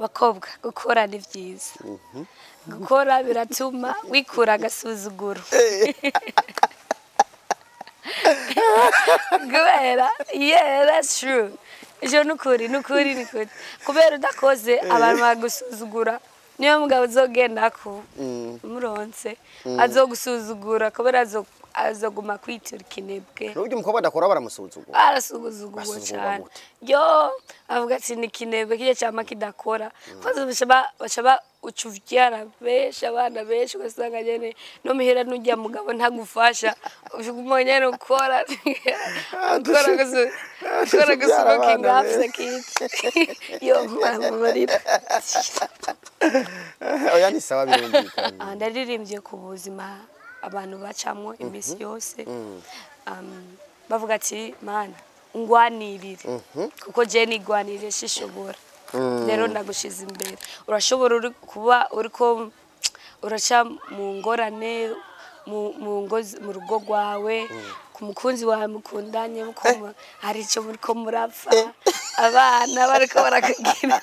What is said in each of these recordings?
Bakobwa, gukora ni vyiza. Gukora biratuma wikura agasuzuguro. Kubera, yeah, that's true. Ivyo nukuri, nukuri, nukuri. Kubera udakoze abantu bagusuzugura. Niyo mugabo uzogendako umuronse azogusuzugura kubera azoguma kwitura ikinebwe. N'uburyo umukobwa adakora baramusuzugura. Arasuzugurwa Basuzugurwa cyane. gute? Yo, avuga ati ni kinebwe kirya cyama kidakora. Kwanza bashaba ucuvyara benshi, abana benshi, ugasanga nyene no muhira n'urya mugabo ntagufasha, uguma nyene ukora ukora gusa, ukora gusa Uvyara looking abana after kids. Yo, mama marira. Oya, ni sawa, birumvikana. Ah, ndaririmbye ku buzima abantu bacamwo iminsi yose. Bavuga ati Mana ungwanirire, kuko je nigwanirire shishobora, rero ndagushize imbere. Urashobora uri kuba uriko uraca mu ngorane mu rugo rwawe, ku mukunzi wawe mukundanye, muko hari icyo muriko murapfa, abana bariko barakugira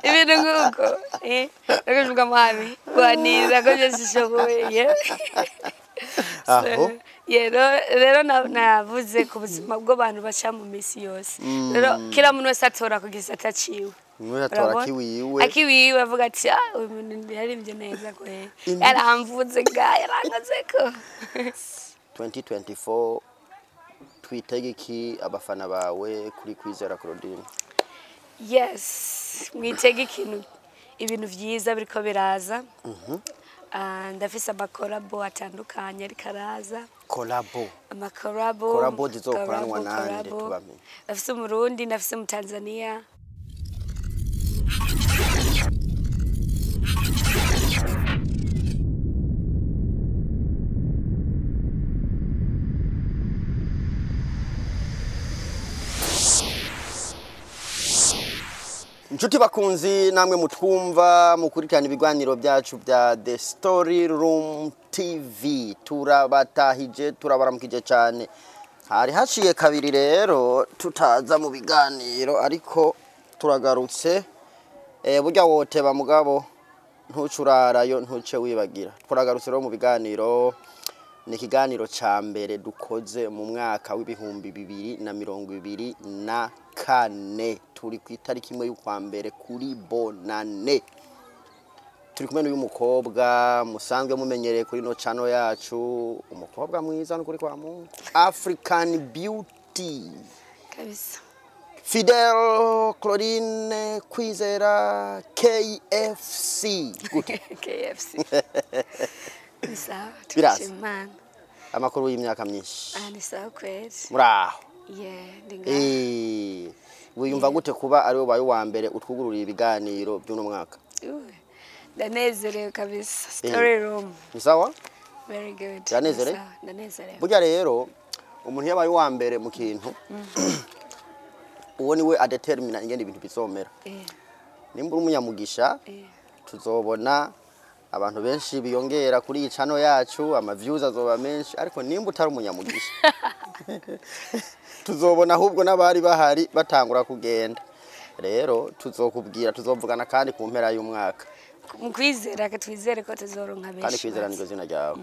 ibintu nk'uko ndakuvuga mwami gwanirira ko je sishoboye. Aho. Rero navuze ku buzima bw'abantu baca mu minsi yose. Rero kila muntu wese atora ku gisata ciwe. Umwe atora Urabona? akiwiwe. Akiwiwe, avuga ati ah, uyu muntu yaririmbye neza kwe, yaramvuze ga yarankozeko. 2024 twitege iki abafana bawe kuri Kwizera Claudine? Yes, mwitege ikintu, ibintu vyiza biriko biraza. Ah, ndafise amakorabo atandukanye ariko araza. Collabo? Amakorabo. Collabo zizokoranwa Collabo, nande? Collabo. Tubamenye. Ndafise Umurundi, ndafise Umutanzania. Inshuti bakunzi namwe mutwumva mukurikirana ibiganiro byacu bya The Story Room TV, turabatahije, turabaramukije cyane. Hari haciye kabiri rero tutaza mu biganiro, ariko turagarutse. Burya woteba mugabo ntucurarayo, ntuce wibagira. Turagarutse rero mu biganiro. Ni ikiganiro ca mbere dukoze mu mwaka w'2024. Turi ku itariki 1 y'ukwa mbere kuri bonane. Turi kumwe n'uyu mukobwa musanzwe mumenyereye kuri no channel yacu, umukobwa mwiza n'ukuri kwa Mungu, African Beauty. Kabisa. Fidel Claudine Kwizera KFC. Gute? KFC ni sawa. Biraza. Turashima Imana. Amakuru y'imyaka myinshi? Ah, ni sawa kweli. Muraho? Yeah, ndi ngaha. Wiyumva gute kuba ari ubaye uwa mbere utwugururiye ibiganiro by'uno mwaka? Ndanezerewe kabisa. Story Room. Ni sawa. Very good. Uranezerewe? Ni sawa, ndanezerewe. Burya rero umuntu iyo abaye uwa mbere mu kintu, uwo niwe adetermina ingene ibintu bizomera. Nimba uri umunyamugisha, tuzobona abantu benshi biyongera kuri iyi channel yacu, ama views azoba menshi. Ariko nimba utari umunyamugisha, tuzobona ahubwo n'abari bahari batangura kugenda. Rero tuzokubwira, tuzovugana kandi ku mpera y'umwaka. Mu kwizera, ka twizere ko tuzoronka Kandi benshi. kwizera Baza. niryo zina ryawe,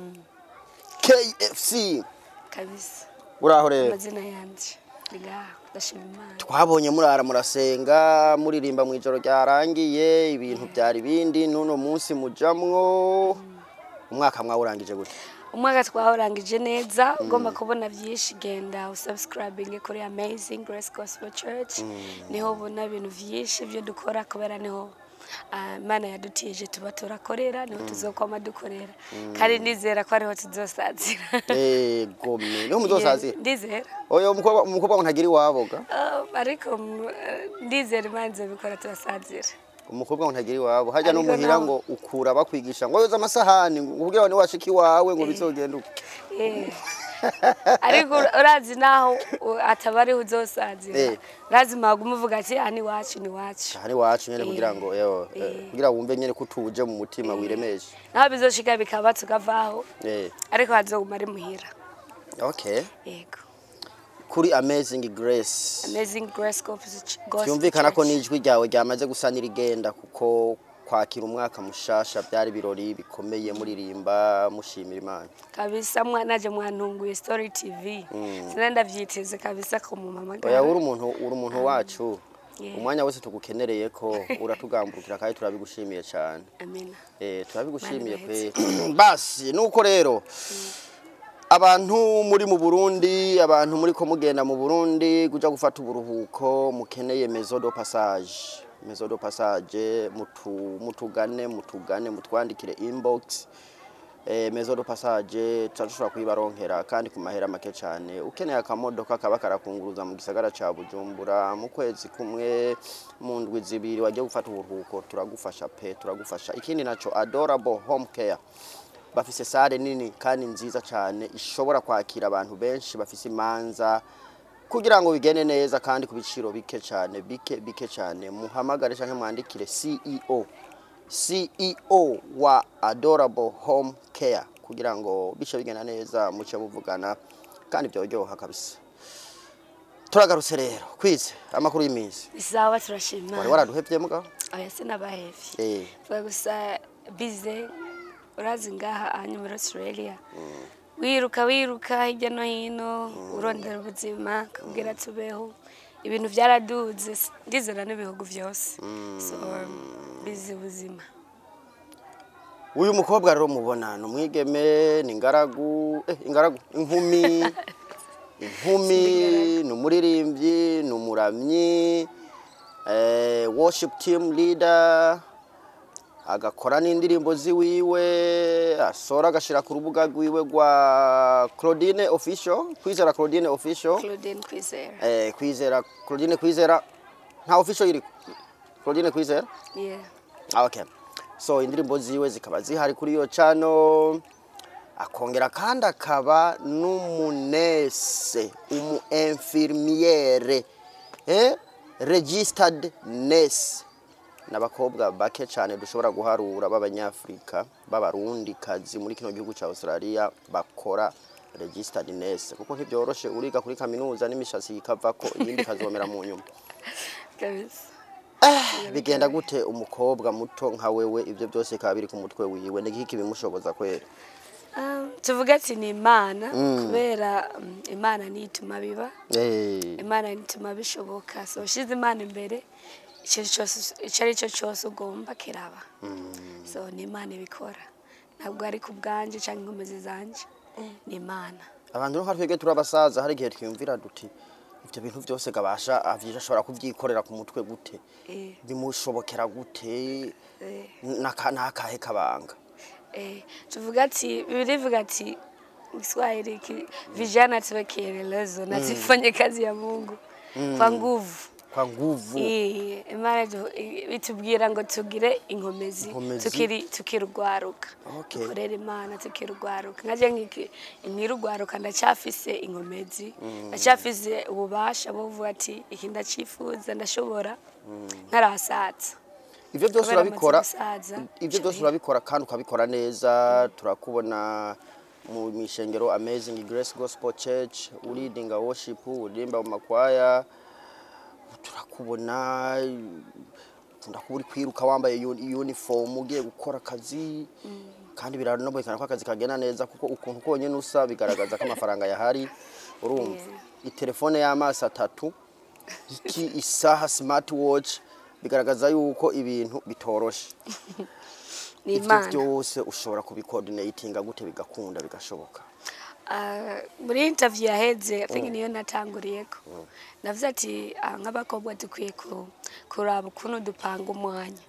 KFC. Kabisa. Uraho rero? Amazina yanje, ndi ngaha, ndashima Imana. Twabonye murara murasenga, muririmba mu ijoro ryarangiye, ibintu byari bindi. N'uno munsi mujamwo. Umwaka mwawurangije gute? Umwaka twawurangije neza. Ugomba kubona byinshi, genda usubscribing kuri Amazing Grace Gospel Church, niho ubona ibintu byinshi byo dukora, kubera niho Imana yadutije tuba turakorera, niho tuzokwama dukorera, kandi ndizera ko ariho tuzosazira. Ego me, niho muzosazira? Yeah, ndizera. Oyo umukobwa ngo ntagira iwabo ga. Oh, ariko ndizera Imana izobikora, turasazira. Umukobwa ngo ntagira iwabo hajya no Ariko muhira ngo ukura bakwigisha ngo yoza amasahani, ngo kugira ngo niwashika iwawe ngo bizogende uko. Ariko urazi naho ataba ariho uzosazira, lazima wagume uvuga ati aha ni iwacu, ni iwacu. Aha ni iwacu nyene, kugira ngo eyo, kugira wumve nyene ko utuje mu mutima, wiremeshe. Naho bizoshika bikaba tukavaho, ariko hazoguma ari muhira. Okay. Yego. Kuri Amazing Grace. Amazing Grace Gospel Byumvikana ko Church. n'ijwi ryawe ryamaze gusa n'irigenda, kuko kwakira umwaka mushasha byari ibirori bikomeye, muririmba mushimira Imana. Kabisa, mwanaje mwantunguye, Story TV, sinari ndavyiteze kabisa ko mumpamagara. Oya, uri umuntu wacu. Umwanya wose tugukenereye ko uratugambukira, kandi turabigushimiye cyane. Amina. Turabigushimiye. Imana. Pe basi nuko rero, abantu muri mu Burundi, abantu muri ko mugenda mu Burundi kuja gufata uburuhuko, mukeneye maison de passage, maison de passage, mutugane, mutwandikire inbox. Maison de passage tushobora kuyibaronkera kandi ku mahera make cyane. Ukeneye akamodoka kaba karakunguruza mu gisagara ca Bujumbura mu kwezi kumwe, mu ndwi 2 wagiye gufata uburuhuko, turagufasha pe, turagufasha. Ikindi naco, Adorable Home Care bafise salle nini kandi nziza cyane ishobora kwakira abantu benshi bafise imanza kugira ngo bigende neza, kandi ku biciro bike cyane, bike bike cyane. Muhamagare cyangwa mwandikire CEO wa Adorable Home Care kugira ngo bice bigenda neza, muce muvugana kandi byoryoha kabisa. Turagarutse rero kwize amakuru y'iminsi. Isawa, turashima. Wari waraduhevye mugabo. Oya, sinabahevye. Vuga gusa bize, urazi ngaha hanyuma muri Australia wiruka wiruka hirya no hino urondera ubuzima kugira tubeho. Ibintu byaraduze, ndizera n'ibihugu byose, so bize ubuzima. Uyu mukobwa rero mubona ni umwigeme, ni ingaragu, ingaragu, inkumi, inkumi, ni umuririmbyi, ni umuramyi, worship team leader, agakora n'indirimbo ziwiwe asora agashira ku rubuga rwiwe rwa Claudine Official, Kwizera Claudine Official. Claudine Kwizera. Kwizera Claudine Kwizera, nta official iriko, Claudine Kwizera. Yeah. Ah, okay. So indirimbo ziwe zikaba zihari kuri iyo channel. Akongera kandi akaba n'umu nurse, umu infirmière, registered nurse. N'abakobwa bake cyane dushobora guharura b'abanyafrika b'abarundi kazi muri kino gihugu cya Australia bakora registered nurse, kuko ntibyoroshe, uriga kuri kaminuza n'imishatsi ikavako, iyindi ikazomera mu nyuma. Kabisa. Bigenda gute umukobwa muto nka wewe ibyo byose bikaba biri ku mutwe wiwe? Ni iki bimushoboza kwera? Tuvuga ati ni Imana, kubera Imana niyo ituma biba. Imana niyo ituma bishoboka. So ushize Imana imbere, icyo ari cyo cyose ugomba kiraba. So ni Imana ibikora, ntabwo ari ku bwanje cyangwa inkomezi zanje, ni Imana. Abantu nka twebwe turi abasaza, hari igihe twiyumvira duti ibyo bintu byose gabasha avyica ashobora kubyikorera ku mutwe gute? Bimushobokera gute? Nakahe kabanga? Tuvuga ati Biblia ivuga ati mu Kiswahili vijana tuwe kielelezo na tufanye kazi ya Mungu kwa nguvu. Kwa nguvu. Imana itubwira ngo tugire inkomezi. Inkomezi. Tukirugwaruka. Dukorere Imana tukirugwaruka. Nkaje nkirugwaruka, ndacyafise inkomezi, ndacyafise ububasha bwo kuvuga ati iki ndacifuza, ndashobora, ntarasatsa. Ivyo byose Kubera amaze urabikora. gusaza, Ivyo byose urabikora kandi ukabikora neza. Turakubona mu mishengero Amazing Grace Gospel Church uleadinga worship, uririmba mu makwaya. Turakubona ukunda kuba uri kwiruka wambaye uniform ugiye gukora akazi, kandi biranabonekana ko akazi kagenda neza, kuko ukuntu konyene usa bigaragaza ko amafaranga yahari, urumva. Itelefone y'amaso atatu, iki, isaha smart watch, bigaragaza yuko ibintu bitoroshe. Ni Ivyo Imana. byose ushobora kubicoordinatinga gute bigakunda, bigashoboka? Muri interview yaheze, I think niyo natanguriyeko, navuze ati nk'abakobwa dukwiye kuraba ukuntu dupanga umwanya.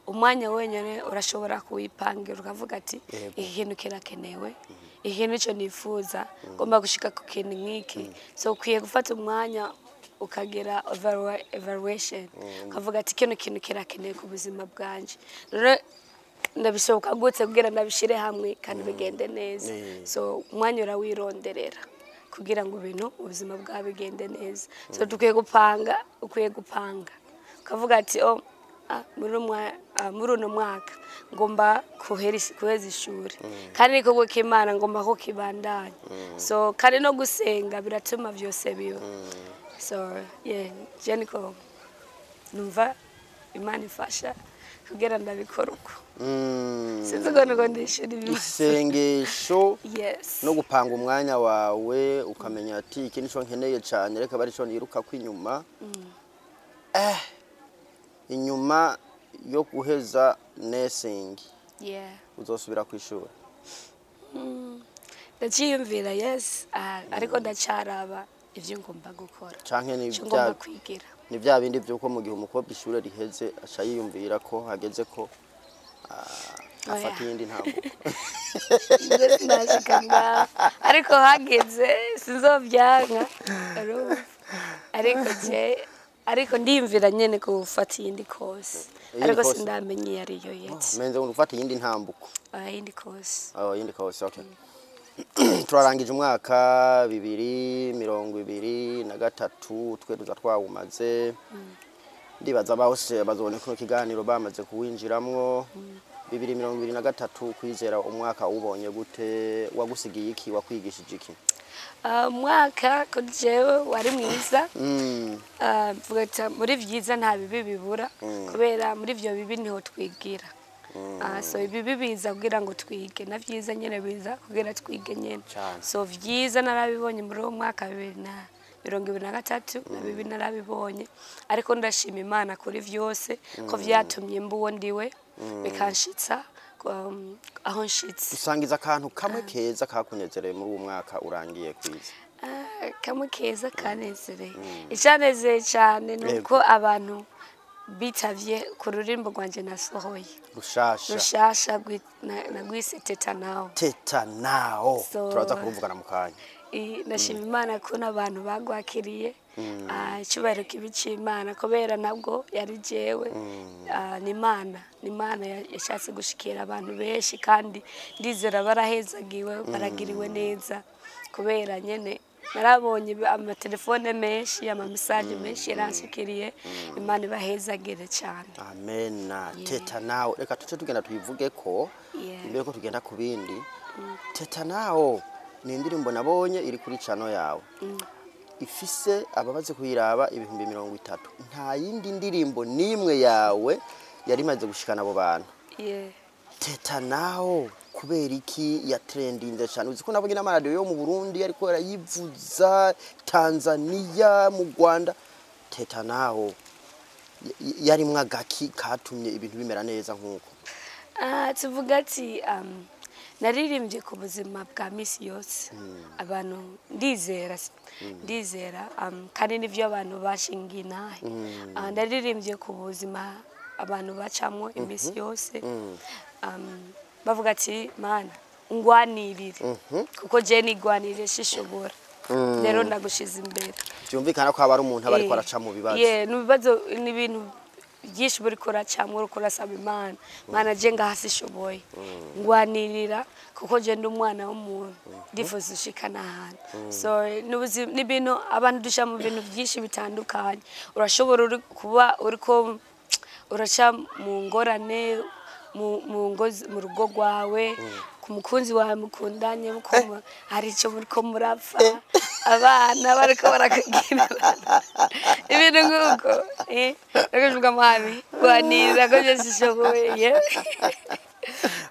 Umwanya wenyine urashobora kuwipangira, ukavuga ati iki kintu kirakenewe, iki kintu icyo nifuza, ngomba gushika ku kintu nk'iki. So ukwiye gufata umwanya ukagira evaluation, ukavuga ati kino kintu kirakenewe ku buzima bwanje, rero ndabishoboka gute kugira ndabishire hamwe kandi bigende neza? So umwanya urawironderera kugira ngo ibintu ubuzima bwawe bigende neza. So dukwiye gupanga, ukwiye gupanga ukavuga ati oh, Muri uno mwaka ngomba kuheza ishuri, kandi niko k'Imana ngomba ko kibandanya. So kandi no gusenga biratuma vyose biba. So yeah, je niko numva Imana ifasha kugira ndabikora uko. Sinzi ukuntu ngo ndishura ibibazo. Isengesho Yes. no gupanga umwanya wawe, ukamenya ati iki nico nkeneye cyane, reka bari cyo niruka ko inyuma. Inyuma yo guheza nursing uzosubira ku ishuri? Ndaciyumvira, yes. Ariko ndacaraba ivyo ngomba gukora, canke ni icyo bya ngomba kwigira. Ni bya bindi by'uko mu gihe umukobwa ishure riheze aca yiyumvira ko hageze ko afata Oya. iyindi ntambuko? Nje sinashika ngaho, ariko hageze sinzovyanka, urumva? Ariko je, ariko ndiyumvira nyene gufata iyindi course. Iyindi Ariko course? sindamenya iyo ariyo yet. Menze ngo gufata iyindi ntambuko. Iyindi course. Oh, iyindi course, okay. Turarangije umwaka 2023, twe tuza twawumaze. Ndibaza bose bazobona kino kiganiro bamaze kuwinjiramwo. 2023, Kwizera, umwaka ubonye gute? Wagusigiye iki? Wakwigishije iki? Umwaka kuri jewe wari mwiza. Mvuga ati muri vyiza nta bibi bibura, kubera muri ivyo bibi niho twigira. So ibibi biza kugira ngo twige, na vyiza nyene biza kugira twige nyene. Cane. So vyiza narabibonye muri uwo mwaka 2023, na bibi narabibonye, ariko ndashima Imana kuri vyose, ko vyatumye mba uwo ndiwe, bikanshitsa aho nshitse. Dusangiza akantu kamwe keza kakunezereye muri uwo mwaka urangiye, Kwiza. Kamwe keza kanezereye, icyanezeye cyane ni uko abantu bitavye ku rurimbo rwanje nasohoye. Rushasha. Rushasha, nagwise Teta Nawe. Teta Nawo. Turaza kuruvugana mu kanya. Ndashima Imana ko n'abantu bagwakiriye. Icyubahiro kibi c'Imana, kubera nabwo yari jewe. Ni Imana yashatse gushikira abantu benshi, kandi ndizera barahezagiwe, baragiriwe neza, kubera nyene narabonye amatelefone menshi, amamessage menshi yaranshikiriye. Imana ibahezagire cyane. Amena. Teta Nawe, reka tuce tugenda tuyivuge ko imbere ko tugenda ku bindi. Teta Nawe ni indirimbo nabonye iri kuri channel yawe, ifise ababaze kuyiraba 30,000. Nta yindi ndirimbo n'imwe yawe yari imaze gushikana abo bantu. Teta Nawe kubera iki yatrendinze cyane? Uzi ko nabonye n'amaradiyo yo mu Burundi ariko yarayivuza, Tanzania, mu Rwanda. Teta Nawe yarimwo agaki katumye ibintu bimera neza nk'uko? Tuvuga ati naririmbye ku buzima bwa misi yose abantu, ndizera kandi nivyo abantu bashingiye intahe. Naririmbye ku buzima abantu bacamwo imisi yose, bavuga ati Mana ungwanirire, kuko je nigwanirire shishobora, rero ndagushize imbere. Byumvikana ko haba ari umuntu aba ariko araca mu bibazo. Yeah, ni ibibazo, ni ibintu byinshi buri kuracamwo, uriko urasaba Imana: Mana, je ngaha sishoboye, ngwanirira, kuko je ndi umwana w'umuntu, ndifuza ushikana ahantu. So ni ibintu abantu duca mu bintu byinshi bitandukanye. Urashobora uri kuba uriko uraca mu ngorane mu rugo rwawe, ku mukunzi wawe mukundanye, hari icyo muriko murapfa, abana bariko barakugirira ibintu nk'uko, bakavuga: Mwami, rwanirira ko byose ishoboye.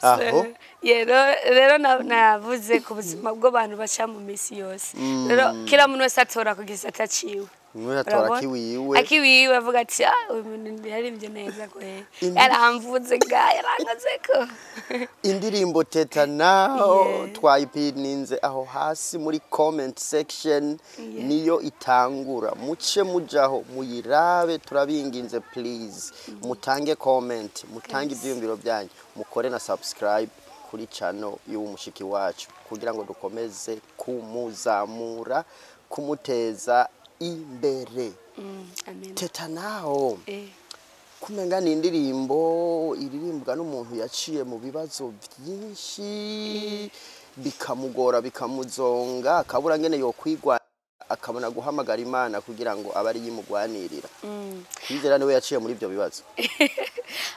Aho. Rero navuze ku buzima bw'abantu baca mu misi yose. Rero kila muntu wese atora ku gisata ciwe. Umwe atora Urabona? Akiwiwe. Akiwiwe, avuga ati: ah, uyu muntu yaririmbye neza kwe, yaramvuze ga yarankozeko. Indirimbo Teta Naho twayipininze aho hasi muri comment section, niyo itangura. Muce mujaho muyirabe, turabinginze, please mutange comment, mutange ibyiyumviro byanyu, mukore na subscribe kuri channel y'uwo mushiki wacu kugira ngo dukomeze kumuzamura, kumuteza imbere. Amen. Teta Naho kumenga ni indirimbo iririmbwa n'umuntu yaciye mu bibazo byinshi, bikamugora, bikamuzonga, akabura ngene yokwigwa. akabona guhamagara Imana kugira ngo abe ari yimugwanirira. Kwizera niwe yaciye muri ibyo bibazo.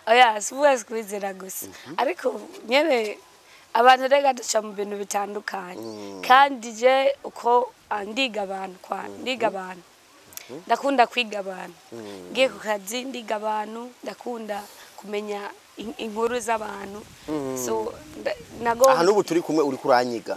Oya, sivuga sikwizera gusa, ariko nyene abantu rega duca mu bintu bitandukanye, kandi je uko ndiga abantu, kwa ndiga abantu, ndakunda kwiga abantu. Ngiye ku kazi ndiga abantu, ndakunda kumenya inkuru z'abantu, so nago Aha n'ubu turi kumwe uri kuranyiga.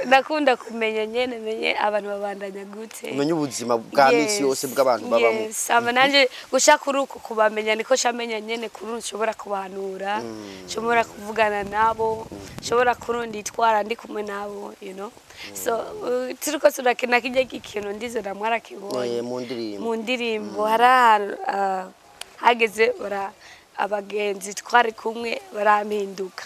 Ndakunda kumenya nyene, menye abantu babandanya gute, umenye ubuzima bwa misi yose bw'abantu babamo. Yes, ama nanje gushaka kuri uko kubamenya niko shamenya nyene kuri nshobora kubahanura, nshobora kuvugana nabo, nshobora kurundi itwara ndi kumwe nabo. So turiko turakina kijya gikintu ndizera mwarakibonye. Mu ndirimbo. Mu ndirimbo hari ahantu hageze bara abagenzi twari kumwe barampinduka,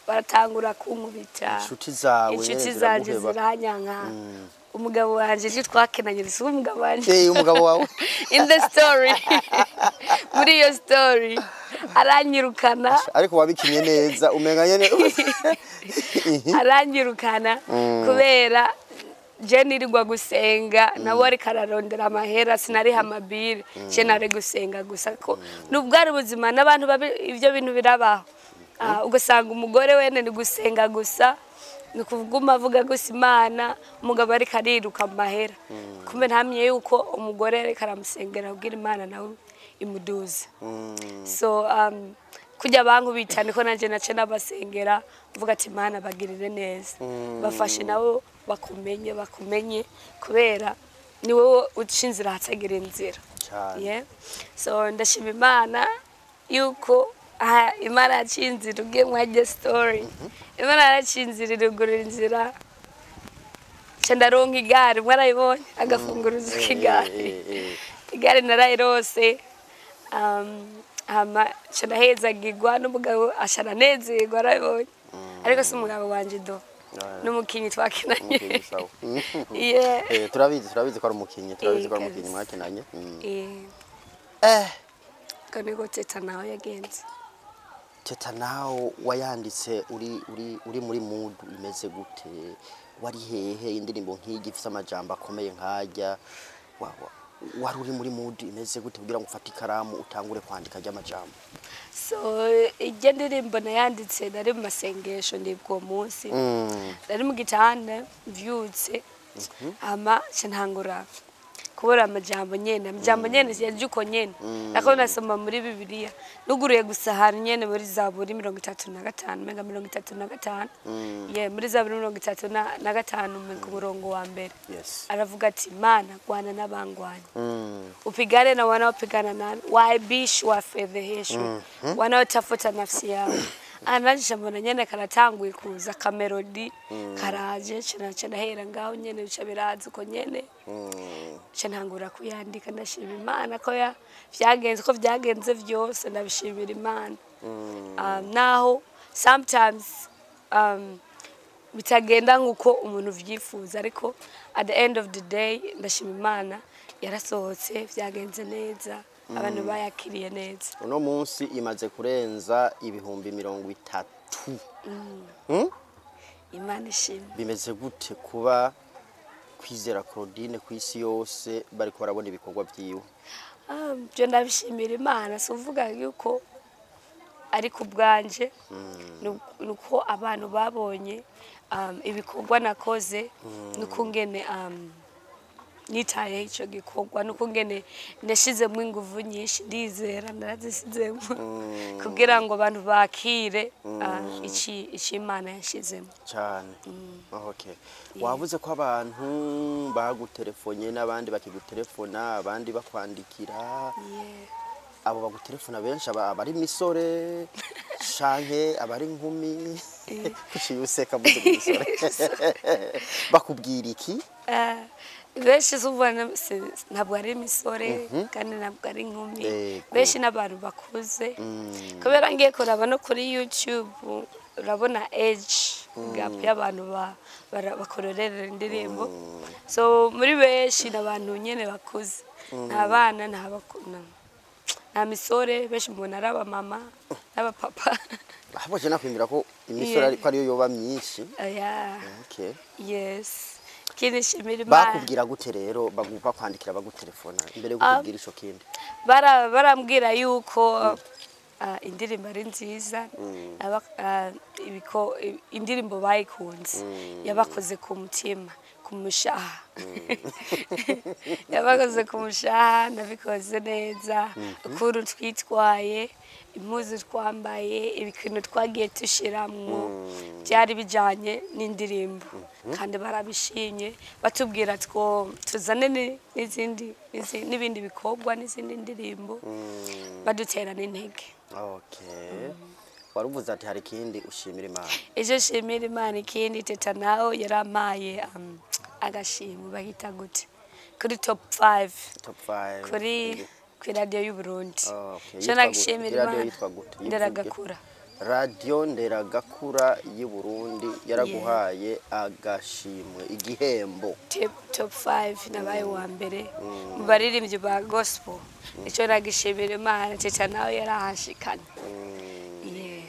baratangura kunkubita. Inshuti zawe inshuti nyene zanje ziraguheba. Ziranyanka. Umugabo wanje icyo twakenanye si umugabo wanje. Umugabo wawe. In the story, muri iyo story aranyirukana. Ariko wabikinye neza, umenga nyene. Aranyirukana kubera je nirirwa gusenga, nawe ariko ararondera amahera, sinariha amabire, je nari gusenga gusa, ko nubwo ari ubuzima n'abantu babi ivyo bintu birabaho. Ugasanga umugore wene ni gusenga gusa, ni kuguma avuga gusa Imana, umugabo ariko ariruka mu mahera, kumbe ntamenye yuko umugore ariko aramusengera kugira Imana nawe imuduze. So kujya bankubita niko nanje nace nabasengera, mvuga ati Imana bagirire neza, bafashe nabo bakumenye kubera ni wowe uca inzira ahatagira inzira. Cyane. Yeah. So ndashima Imana yuko aha Imana yaciye inzira, ugiye mwajye story, Imana yaraciye inzira, irugurura inzira, nca ndaronka igare, mwarayibonye agafunguruzo k'igare. Igare narayirose, hama nca ndahezagirwa n'umugabo, aca aranezerwa arabibonye, ariko si umugabo wanje do, n'umukinyi twakinanye. Umukinyi, sawa. Yeah. Turabizi ko ari umukinyi, turabizi ko ari umukinyi Kabisa. mwakinanye. Ko niko Teta nawe yagenze. Teta nawe wayanditse uri muri mood imeze gute? Wari hehe? Indirimbo nk'igi ifise amajambo akomeye nkajya, wari uri muri mood imeze gute kugira ngo ufate ikaramu utangure kwandika ry'amajambo? So ijya ndirimbo nayanditse nari mu masengesho, ndibwa uwo munsi nari mu gitanda mvyutse, hama nca ntangura kubura amajambo nyene, amajambo nyene yaje uko nyene, nako nasoma muri Bibiliya, nuguruye gusa ahantu nyene muri Zaburi 35, menga 35, ye muri Zaburi 35 ku murongo wa mbere, aravuga ati Mana gwana n'abangwanya, upigane na wanaopigana nami, waaibishwe, wafedheheshwe wanaotafuta nafsi yao. Ananje mbona nyene karatanguye kuza ka melody, karaje ca ndahera ngaho nyene, bica biraza uko nyene, ca ntangura kuyandika. Ndashima Imana ko ya vyagenze ko vyagenze vyose, ndabishimira Imana. Naho sometimes bitagenda nk'uko umuntu vyifuza, ariko at the end of the day ndashima Imana, yarasohotse, vyagenze neza, abantu bayakiriye neza. Uno munsi imaze kurenza 30,000. Imana ishimwe. Bimeze gute kuba Kwizera Claudine ku isi yose bariko barabona ibikorwa vyiwe? Byo ndabishimira Imana, si uvuga yuko ari ku bwanje, nuko abantu babonye ibikorwa nakoze, nuko ngene nitayeho ico gikorwa, nuko ngene nashizemo inguvu nyinshi, ndizera narazisizemo kugira ngo abantu bakire ici Imana yashizemo. Cyane. Okay, wavuze ko abantu bagutelefone n'abandi bakigutelefona, abandi bakwandikira. Abo bagutelefona benshi abari misore canke abari inkumi? Kuciye useka muze misore, bakubwira iki? Benshi ubona ntabwo ari imisore kandi ntabwo ari inkumi. Benshi n'abantu bakuze, kubera ngiye kuraba no kuri YouTube urabona age gap y'abantu bakororera indirimbo. So muri benshi ni abantu nyene bakuze, nta bana, nta misore, benshi mbona ari abamama. N'abapapa. Ahubwo je nakwiyumvira ko imisore Yeah. ariko ariyo yoba myinshi. Oya. Okay. Yes, ikindi nshimira Imana. Bakubwira gute rero, bakwandikira, bagutelefona imbere yo kukubwira ico kindi? Barambwira yuko indirimbo ari nziza, indirimbo bayikunze, yabakoze ku mutima, ku mushaha, yabakoze ku mushaha. Nabikoze neza, ukuntu twitwaye, impuzu twambaye, ibintu twagiye dushiramwo byari bijyanye n'indirimbo, kandi barabishimye, batubwira two tuzane n'izindi n'ibindi bikorwa n'izindi ndirimbo, badutera n'intege. Okay, waruvuze ati hari ikindi ushimira Imana. Ejo nshimira Imana ikindi, Teta nawe yarampaye agashimwe, bahita gute, kuri top 5. Top 5. Kuri radiyo y'u Burundi. Okay. Ico Yitwa gute? nagishimira Iradiyo Imana. yitwa gute? Yivuge. Nderagakura. Radiyo Nderagakura y'u Burundi yaraguhaye agashimwe, igihembo. Top 5, nabaye uwa mbere mu baririmbyi ba gospel. Icyo nagishimira Imana, Teta nawe yarahashikanye. Yeah.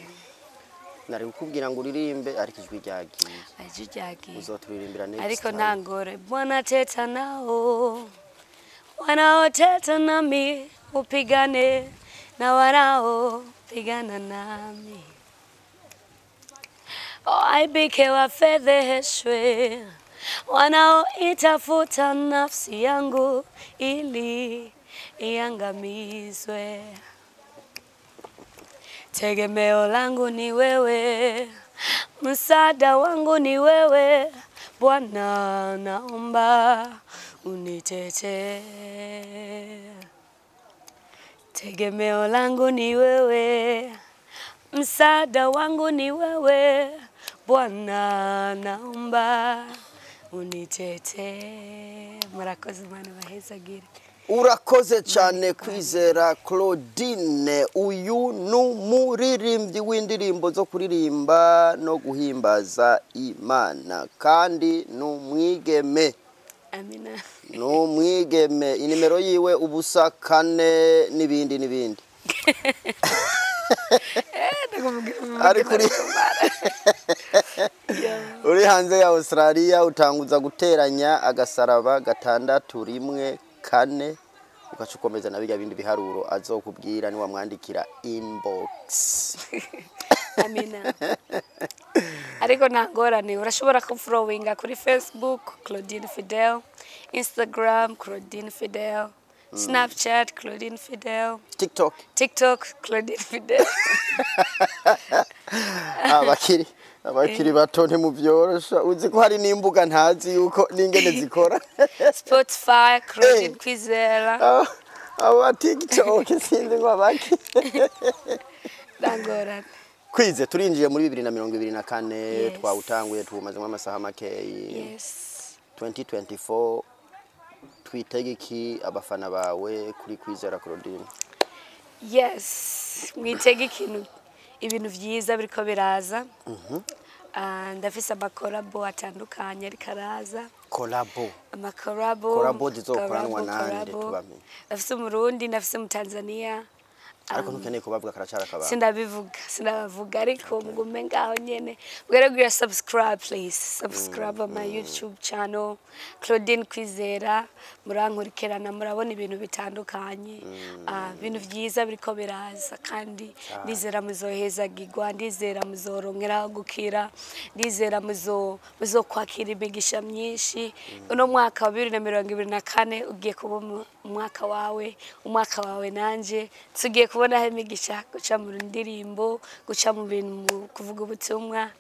Nari kukubwira ngo uririmbe, ariko ijwi ryagiye. Ijwi ryagiye. Uzoturirimbira next Ariko time. ntangore. Bwana, teta nao wanaoteta nami, upigane na wanaopigana nami, waaibike, wafedheheshwe, wanaoitafuta nafsi yangu ili iangamizwe. Tegemeo langu ni wewe, msaada wangu ni wewe, Bwana, naomba unitetee. Tegemeo langu ni wewe, msaada wangu ni wewe, Bwana, naomba unitetee. Murakoze, Imana bahezagire. Urakoze cyane, Kwizera Claudine. Uyu ni umuririmbyi w'indirimbo zo kuririmba no guhimbaza Imana, kandi ni umwigeme. Amina. Ni umwigeme. Inimero yiwe 04 n'ibindi n'ibindi. Ariko uri hanze ya Australia utanguza guteranya agasaraba 614, ugaca ukomeza na birya bindi biharuro azokubwira niwamwandikira inbox. Amina. Ariko nta ngorane, urashobora kumfollowinga kuri Facebook, Claudine Fidel, Instagram, Claudine Fidel, Snapchat, Claudine Fidel. TikTok. TikTok, Claudine Fidel. Abakiri bato ntimuvyorosha, uzi ko hari n'imbuga ntazi yuko n'ingene zikora. Spotify, Claudine Kwizera. Aba TikTok sinzi ngo abaki. Nta ngorane. Kwize, turinjiye muri 2024. Yes. Twawutanguye, tuwumazemo amasaha makeyi. 2024 twitege iki abafana bawe kuri Kwizera Claudine? Yes, mwitege ikintu, ibintu vyiza biriko biraza. Ndafise amacollabo atandukanye ariko araza. Collabo? Amacollabo. Collabo zizokoranwa Collabo, nande? Collabo. Tubamenye. Ndafise Umurundi, ndafise Umutanzania. Ariko ntukeneye kubavuga, karacara akabanga. Sindabivuga, sindabavuga, ariko mugume ngaho nyene. Mugere subscribe, please subscribe on my YouTube channel, Claudine Kwizera. Murankurikirana, murabona ibintu bitandukanye. Ibintu vyiza biriko biraza, kandi ndizera muzohezagirwa, ndizera muzorongeraho gukira, ndizera muzokwakira imigisha myinshi. Uno mwaka wa 2024 ugiye kuba umwaka wawe, umwaka wawe nanje tugiye kubonaho imigisha, guca mu ndirimbo, guca mu bintu, mu kuvuga ubutumwa,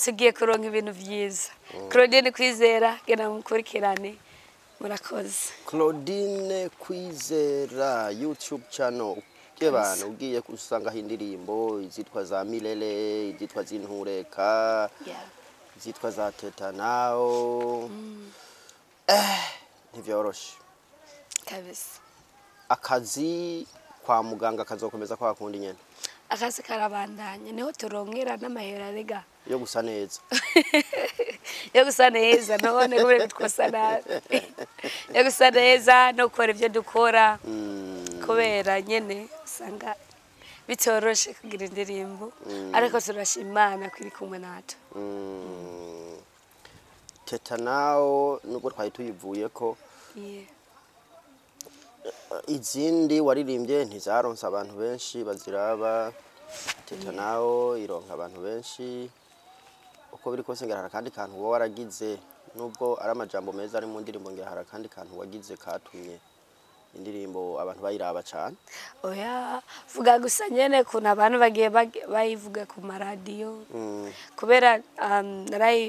tugiye kuronka ibintu vyiza. Claudine Kwizera, genda mukurikirane. Murakoze. Claudine Kwizera YouTube channel bana, ugiye usangaho indirimbo izitwa za Milele, izitwa Zintureka, izitwa za Tetanao. Ntivyoroshe. Kabisa. Akazi kwa muganga kazokomeza kwa kundi nyene? Akazi karabandanya, niho turongera n'amahera rega. Yo gusa neza. Yo gusa neza, none kubera twosa nabi, yo gusa neza no gukora ibyo dukora, kubera nyene usanga Bitoroshe kugira indirimbo, ariko turashima Imana ko iri kumwe natwe. Teta nawo nubwo twari tuyivuye ko izindi waririmbye ntizaronse abantu benshi baziraba, Teta nawo ironka abantu benshi. Uko biri kose ngira hari akandi kantu wowe waragize, nubwo ari amajambo meza ari mu ndirimbo, ngira hari akandi kantu wagize katumye indirimbo abantu bayiraba cane. Oya, vuga gusa nyene kuntu abantu bagiye bayivuga ku maradiyo, kubera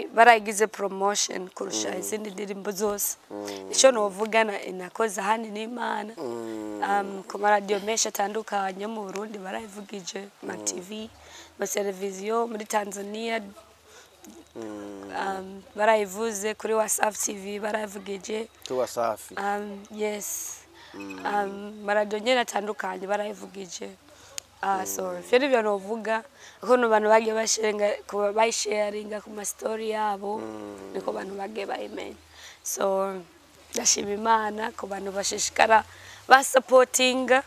barayigize promotion kurusha izindi ndirimbo zose. Ico novuga nakoze ahandi n'Imana. Ku maradiyo menshi atandukanye yo mu Burundi barayivugije, ma TV, ma televiziyo muri Tanzania barayivuze, kuri Wasafi TV barayivugije. Tuwa safi. Yes, maradiyo nyene atandukanye barayivugije. So ivyo nivyo novuga, ukuntu abantu bagiye basharinga, bayisharinga ku ma story yabo, niko abantu bagiye bayimenya. So ndashima Imana ku bantu bashishikara basapotinga,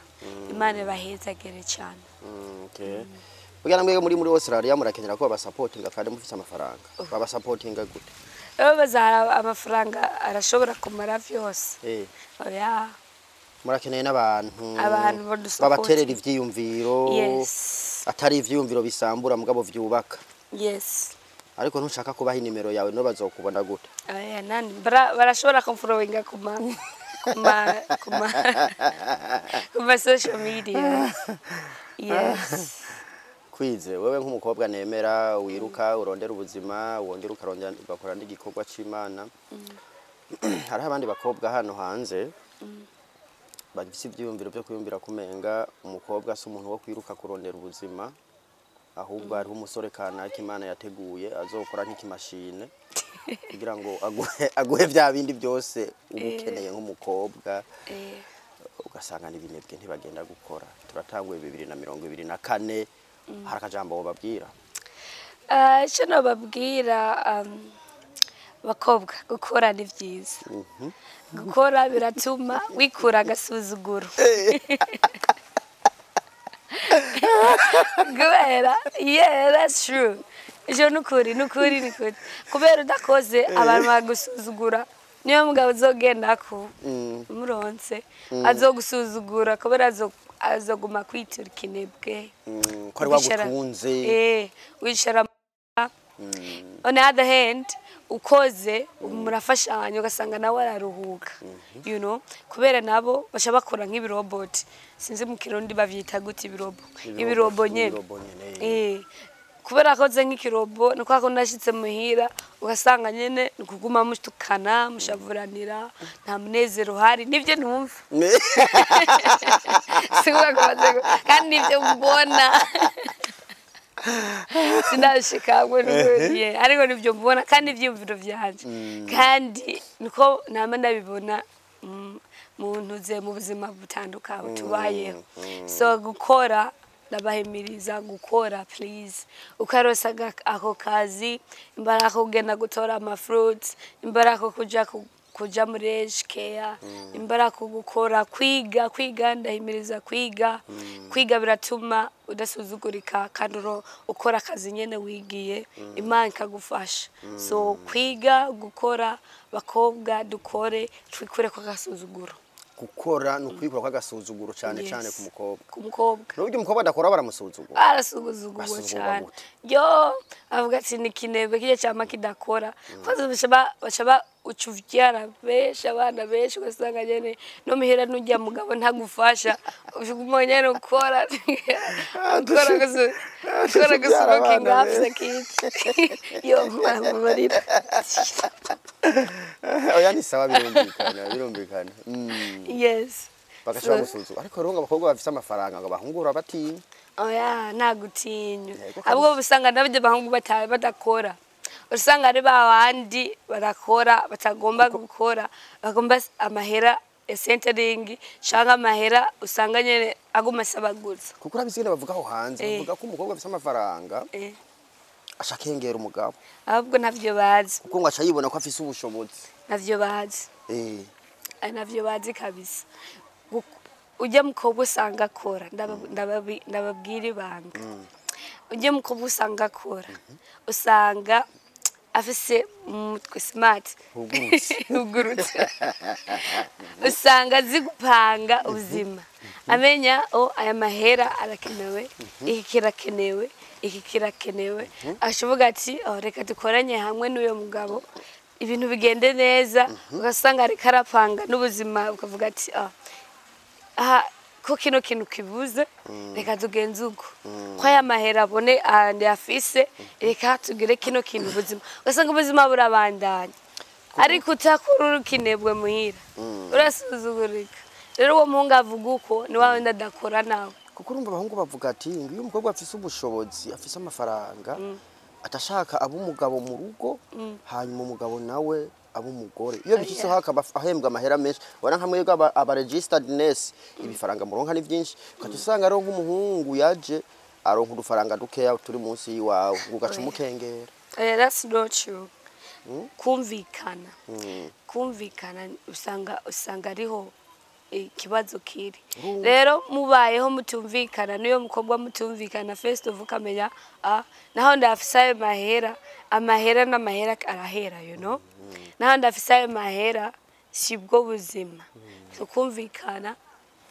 Imana ibahezagere cyane. Okay. Burya namwe muri Australia murakenera ko babasapotinga kandi mufise amafaranga. Babasapotinga gute? Rero bazara amafaranga arashobora kumara vyose? Oya. Murakeneye n'abantu Abantu badusapotinga. babaterera ivyiyumviro, atari ivyiyumviro bisambura mugabo vyubaka. Ariko ntushaka kubaha inimero yawe, no bazokubona gute? Oya, nani barashobora kumfollowinga kuma social media, yes. Kwize wewe nk'umukobwa nemera wiruka urondera ubuzima, wongera ukarondera ugakora n'igikorwa c'Imana, hariho abandi bakobwa hano hanze bafise ivyiyumviro vyo kwiyumvira kumenga umukobwa si umuntu wo kwiruka kurondera ubuzima, ahubwo hariho umusore kanaka Imana yateguye azokora nk'ikimashine kugira ngo aguhe vya bindi byose uba ukeneye nk'umukobwa. Ugasanga n'ibinebwe ntibagenda gukora. Turatanguye 2024, hari akajambo wobabwira? Icyo nababwira, bakobwa, gukora ni byiza. Gukora biratuma wikura agasuzuguro, kubera, yeah, that's true. Ivyo nukuri, nukuri, nukuri, kubera udakoze abantu bagusuzugura. Niyo mugabo uzogendako umuronse azogusuzugura, kubera azoguma kwitura ikinebwe. Ko ari wagutunze. Wicara. On the other hand, ukoze murafashanya, ugasanga nawe araruhuka, kubera nabo baca bakora nk'ibiroboti. Sinzi mu Kirundi bavyita gute, ibirobo, ibirobo nyene. Ibirobo nyene. Kubera akoze nk'ikirobo, ni kwa kundi ashitse muhira ugasanga nyene ni ukuguma mutukana, mushavuranira, nta munezero uhari. Nivyo numva, sikuvuga ko kandi nivyo mbona, sinabishikamwe n'ukuri, ariko nivyo mbona kandi ivyiyumviro vyanje, kandi niko nama ndabibona mu ntuze, mu buzima butandukanye tubayeho. So gukora, ndabahimiriza gukora, please. Ukarosa ako kazi, imbara ko kugenda gutora ama fruits, imbara ko kuja muri age care, imbara ko gukora, kwiga, kwiga, ndahimiriza kwiga. Kwiga biratuma udasuzugurika, kandi ukora akazi nyene wigiye, Imana ikagufasha. So kwiga, gukora, bakobwa, dukore, twikure ko agasuzuguro. Gukora ni ukwikura kw'agasuzuguro cyane cyane ku mukobwa. Ku mukobwa. N'uburyo umukobwa adakora baramusuzugura. Arasuzugurwa. Basuzugurwa Cyane. gute? Yo avuga ati ni kinebwe kirya cyama kidakora. Kwanza baca ba uca uvyara benshi, abana benshi, ugasanga nyene no muhira n'urya mugabo ntagufasha, uguma nyene ukora gusa, ukora gusa, Uvyara looking abana after kids. Yo mama, marira. Oya, ni sawa, birumvikana, birumvikana. Bagaca bagusuzugura, ariko rero ngo abakobwa bafise amafaranga ngo abahungu batinya. Oya, nta gutinya. Yego. Ahubwo usanga nabyo bahungu badakora, usanga ari ba bandi barakora batagomba gukora, bagomba amahera ya Centrelink canke amahera, usanga nyene aguma asabaguza. Kuko urabizi ingene bavuga aho hanze, bavuga ko umukobwa afise amafaranga aca akengera umugabo. Ahubwo ntavyo bazi. Kuko ngo aca yibona ko afise ubushobozi. Ntavyo bazi. Ay, ntavyo bazi kabisa. Ujya mukobwa usanga akora, ndababwira ibanga, ujya mukobwa usanga akora, usanga afise umutwe smart. Ugurutse. Ugurutse, usanga azi gupanga ubuzima, amenya o aya mahera arakenewe, iki kirakenewe, iki kirakenewe, ashoboga ati: "Oh, reka dukoranye hamwe n'uyo mugabo, ibintu bigende neza." Ugasanga ariko arapanga n'ubuzima, ukavuga ati: "Ah, aha ko kino kintu kibuze, reka tugenze uko, ko aya mahera abone andi afise, reka tugire kino kintu." Ubuzima, ugasanga ubuzima burabandanya, ariko utakura ukinebwe muhira, urasuzugurika. Rero uwo muhungu avuga uko ni wa wundi adakora nawe. Kuko urumva abahungu bavuga ati ngo iyo umukobwa afise ubushobozi, afise amafaranga, atashaka aba umugabo mu rugo, hanyuma umugabo nawe aba umugore. Iyo bishyizeho akaba ahembwa amahera menshi, ubona nka mwebwe aba registered nurse, ibifaranga muronka ni byinshi, ukaca usanga ariho nk'umuhungu yaje aronka udufaranga dukeya turi munsi y'iwawe, ngo ugaca Oya. umukengera. That's not true. Kumvikana, kumvikana, usanga ariho ikibazo kiri. Rero mubayeho mutumvikana n'iyo mukobwa mutumvikana, first of all ukamenya, ah, naho ndafise ayo mahera, amahera n'amahera arahera, naho ndafise ayo mahera sibwo buzima. So kumvikana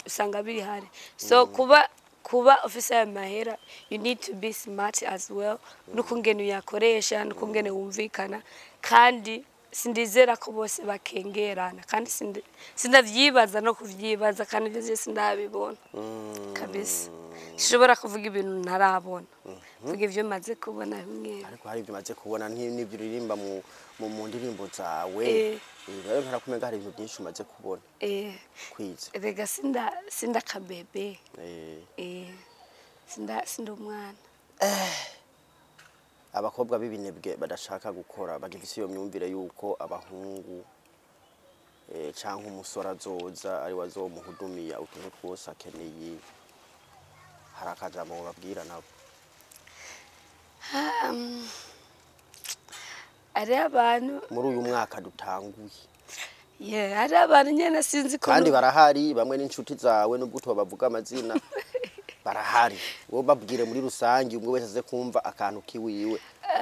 usanga biri hari. So kuba ufise ayo mahera, you need to be smart as well, n'ukungene uyakoresha, n'ukungene wumvikana. Kandi sindizera ko bose bakengerana, kandi sindavyibaza no kuvyibaza, kandi ivyo vyose sindabibona kabisa. Sinshobora kuvuga ibintu ntarabona, vuga ivyo maze kubona bimwe. Ariko hari ibyo umaze kubona n'ibyo uririmba mu ndirimbo zawe. Rero ntarakumenga hari ibintu byinshi umaze kubona kwiza. Erega sinda kabebe. Sinda umwana. Abakobwa b'ibinebwe badashaka gukora, bagifise iyo myumvire yuko abahungu canke umusore azoza ari we azomuhudumiya utuntu twose akeneye, hari akajambo babwira nabo? Hariho abantu Muri uyu mwaka dutanguye. Yeah, hariho abantu nyene sinzi ko Kandi barahari bamwe n'inshuti zawe, nubwo utobavuga amazina, barahari. Wowe babwire muri rusange, umwe wese aze kumva akantu kiwiwe,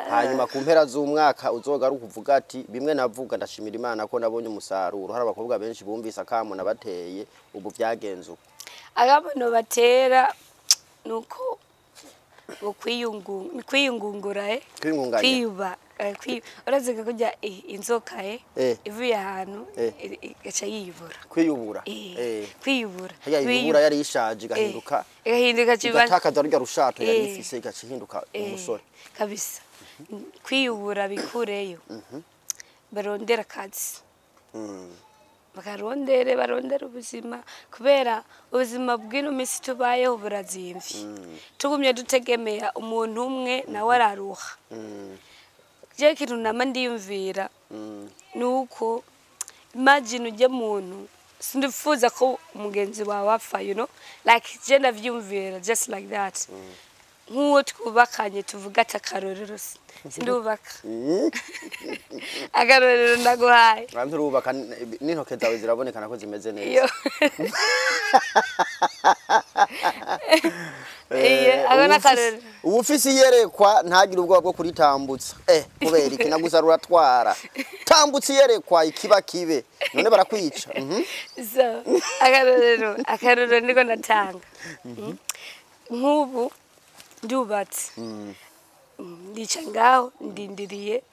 hanyuma ku mpera z'umwaka uzogaruka uvuga ati: "Bimwe navuga, ndashimira Imana ko nabonye umusaruro, hari abakobwa benshi bumvise akamo nabateye, ubu byagenze uko." Akabono batera nuko ngo kwiyungungura, Kwiyungunganya. Kwiyuba, urazi ko kurya inzoka ivuye ahantu igaca yiyubura. Kwiyubura. Kwiyubura. Harya yiyubura yari ishaje, igahinduka igahinduka kiba igatakaza rurya rushato yari ifise, igaca ihinduka umusore. Kabisa, kwiyubura bikureyo, barondera akazi, bakarondere, barondere ubuzima, kubera ubuzima bw'ino minsi tubayeho burazimvye. Tugumye dutegemera umuntu umwe, nawe araruha. Je kintu nama ndiyumvira nuko imagine ujye muntu, sindifuza ko umugenzi wawe apfa, like je ndavyumvira just like that, nk'uwo twubakanye, tuvuga ati akarorero, sindubaka, akarorero ndaguhaye. Bantu urubaka, n'intoke zawe zirabonekana ko zimeze neza. Iyo. Iyo, ako ni akarorero. Uba ufise iyerekwa, ntagire ubwoba bwo kuritambutsa. Kubera iki nagusa ruratwara, tambutsa iyerekwa, ikiba kibe, none barakwica. So akarorero niko natanga. Nk'ubu ndubatse, ndica ngaho ndindiriye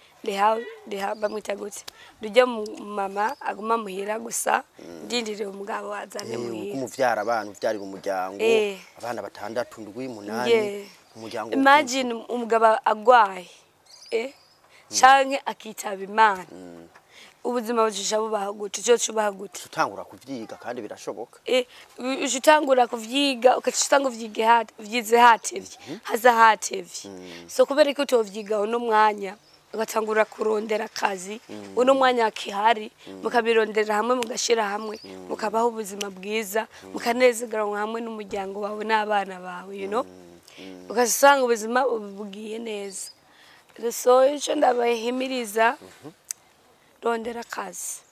ndiha bamwita gute, ndujya mu mama aguma muhira gusa, ndindiriye umugabo azane muhira. Umuvyara abana, uvyarira umuryango, abana batandatu, ndwi, munani, umuryango. Imagine umugabo agwaye canke akitaba Imana, ubuzima bucisha bubaho gute? Ico cubaho gute? Utangura kuvyiga, kandi birashoboka. Uca utangura kuvyiga, ugaca usanga uvyize hatevye, haza hatevye. So kubera ko utovyiga uno mwanya, ugatangura kurondera akazi uno mwanya kihari, mukabirondera hamwe, mugashira hamwe, mukabaho ubuzima bwiza, mukanezerwa hamwe n'umuryango wawe n'abana bawe, ugasanga ubuzima bugiye neza. So ico ndabahimiriza, rondera akazi,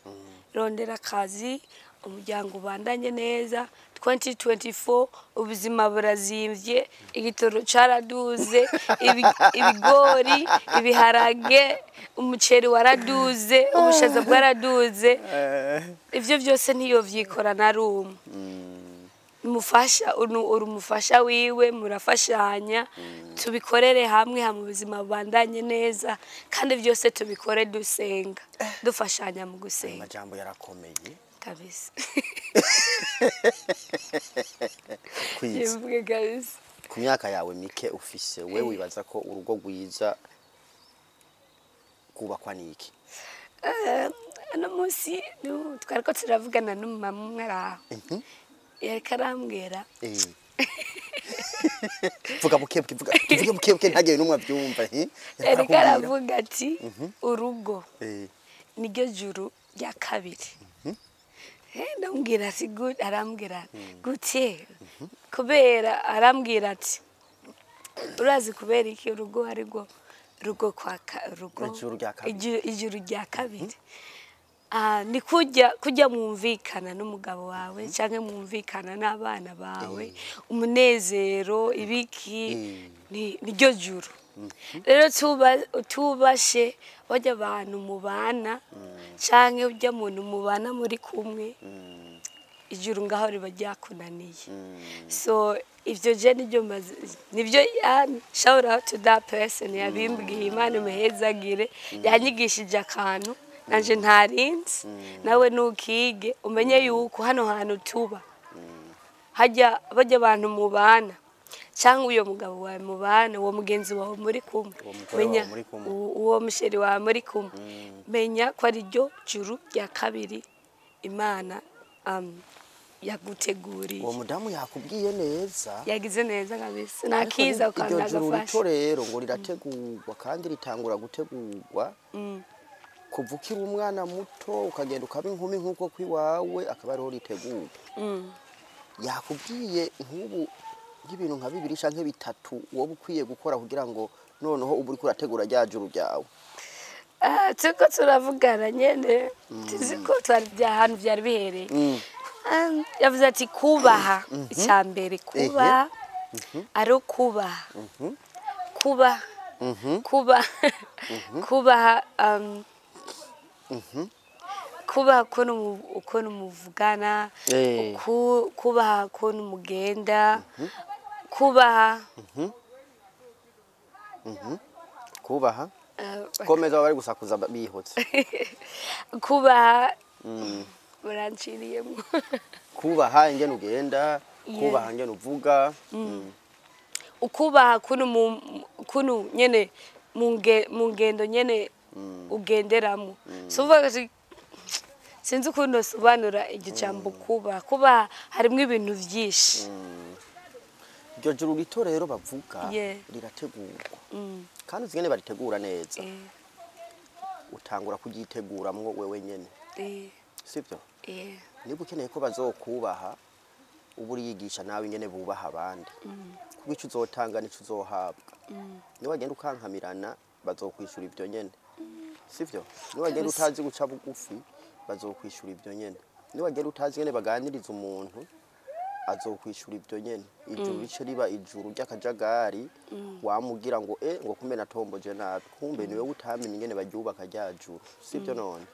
rondera akazi. Umuryango ubandanye neza. 2024 ubuzima burazimvye, igitoro caraduze, ibigori, ibiharage, umuceri waraduze, ubushaza bwaraduze. Ivyo byose ntiyovyikora na rumwe. Umufasha uri umufasha wiwe, murafashanya, tubikorere hamwe, hamwe ubuzima bubandanye neza, kandi byose tubikore dusenga, dufashanya mu gusenga. Amajambo yarakomeye. Kabisa. Kwiza. Yivuge kabisa. Ku myaka yawe mike ufise, we wibaza ko urugo rwiza rwubakwa n'iki? Ano munsi twariko turavugana n'umumama umwe araho, yariko arambwira. Vuga bukebuke, vuga, tuvuge bukebuke, ntagire n'umwe abyumva, eh? Yariko Arakubwira. aravuga ati urugo niryo juru rya kabiri. Ndamubwira ati arambwira gute? Kubera arambwira ati urazi kubera iki urugo ari rwo rugo kwa rugo Ijuru rya kabiri. Ijuru rya kabiri. Ah, ni kujya mwumvikana n'umugabo wawe cyangwa mwumvikana n'abana bawe, umunezero ibiki, ni niryo juru. Rero tubashe bajya abantu mubana cyangwa ujya muntu mubana muri kumwe, ijuru ngaho riba ryakunaniye. So ivyo je nibyo nibyo yani, shout out to that person yabimbwiye, Imana imuhezagire, yanyigishije akantu nanje ntarinzi. Nawe nukige umenye yuko hano hantu tuba hajya bajya abantu mubana cyangwa uyo mugabo wawe mubana, uwo mugenzi wawe muri kumwe, Uwo mugore menya wawe muri kumwe. Uwo musheri wawe muri kumwe, menya ko ari ryo juru rya kabiri Imana yaguteguriye. Uwo mudamu yakubwiye neza. Yagize neza kabisa. Ariko Nakiza iryo juru rito ukanagafasha. rero ngo rirategurwa, kandi ritangura gutegurwa kuva ukiri umwana muto, ukagenda ukaba inkumi nk'uko kw'iwawe, akaba ariho ritegurwa. Yakubwiye nk'ubu nk'ibintu nka bibiri canke bitatu woba ukwiye gukora kugira ngo noneho uba uriko urategura rya juru ryawe. Ah, turiko turavugana nyene, tuzi ko twari ahantu byari bihereye. Yavuze ati kubaha, icya mbere kubaha, ari ukubaha, kuba kuba kubaha, kubaha ukuntu muvugana, kubaha ukuntu mugenda, kubaha. Kubaha. Komeza, bari gusakuza bihutse. Kubaha, uranciriyemo. Kubaha ingene ugenda, kubaha ingene uvuga. Ukubaha kuntu nyene mu ngendo nyene ugenderamo. So uvuga ati, sinzi ukuntu nosobanura iryo jambo kubaha. Kubaha harimo ibintu byinshi. Iryo juru rito rero bavuga rirategurwa, kandi uzi ingene baritegura neza? Utangura kuryiteguramwo wewe nyene, sibyo? Yeah. Niba ukeneye ko bazokubaha, uba uriyigisha nawe ingene bubaha abandi, kuko icyo uzotanga nico uzohabwa. Niwagenda ukankamirana, bazokwishura ibyo nyene, sivyo? Niwagenda utazi guca bugufi, bazokwishura ibyo nyene. Niwagenda utazi ingene baganiriza umuntu, azokwishura ibyo nyene. Ijuru rice riba ijuru ry'akajagari, wamugira ngo ngo kumbe natomboje nabi, kumbe niwe utamenye ingene baryubaka rya juru, sibyo? None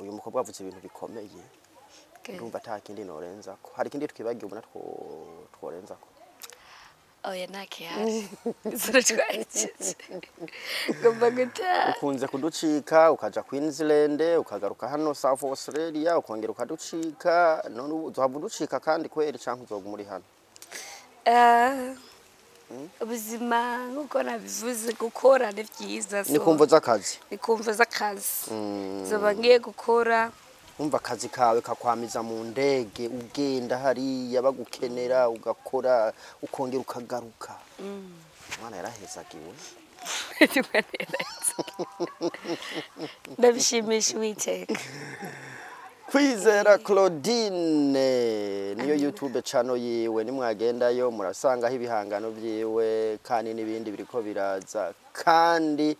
uyu mukobwa avuze ibintu bikomeye. Ndumva ata kindi norenzako. Hari ikindi twibagiwe ubona tworenzako? Oya, nta kihari. Zero twakize, ngomba gutaha. Ukunze kuducika, ukaja Queensland, ukagaruka hano South Australia, ukongera ukaducika. None ubu uzohava uducika kandi kweri, canke uzoguma uri hano? Ubuzima nk'uko nabivuze, gukora ni byiza. Ni kumvo z'akazi. Ni kumvo z'akazi, zoba ngiye gukora. Umva, akazi kawe kakwamiza mu ndege, ugenda hariya bagukenera, ugakora, ukongera ukagaruka. Umwana yarahezagiwe. Ndabishimisha Uwiteka. Kwizera Claudine niyo YouTube channel yiwe, nimwagendayo murasangaho ibihangano byiwe kandi n'ibindi biriko biraza. Kandi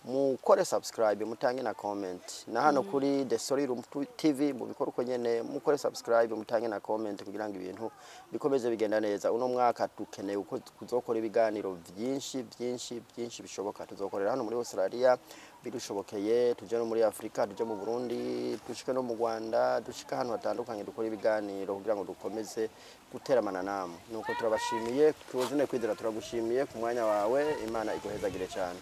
Mukore subscribe, mutange na comment, na hano kuri The Story Room TV mubikore uko nyene, mukore subscribe, mutange na comment kugira ngo ibintu bikomeze bigenda neza. Uno mwaka dukeneye uko kuzokora ibiganiro byinshi byinshi byinshi bishoboka. Tuzokorera hano muri Australia bidushobokeye, tuje no muri Afrika, tuje mu Burundi, dushike no mu Rwanda, dushike ahantu hatandukanye dukora ibiganiro kugira ngo dukomeze guteramana namwe. Nuko turabashimiye. Tuzine Kwizera, turagushimiye ku mwanya wawe. Imana iguhezagire cyane.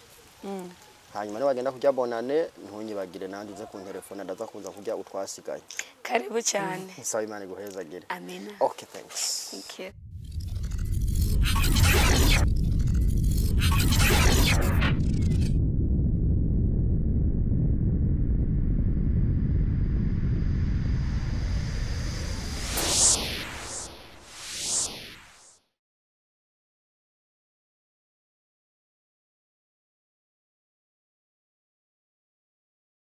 Hanyuma niwagenda kurya bonane, ntunyibagire nanjye, uze kuntelefona, ndaza kuza kurya utwasigaye. Karibu cyane. Nsaba Imana iguhezagire. Amina. Okay, thanks. Thank you.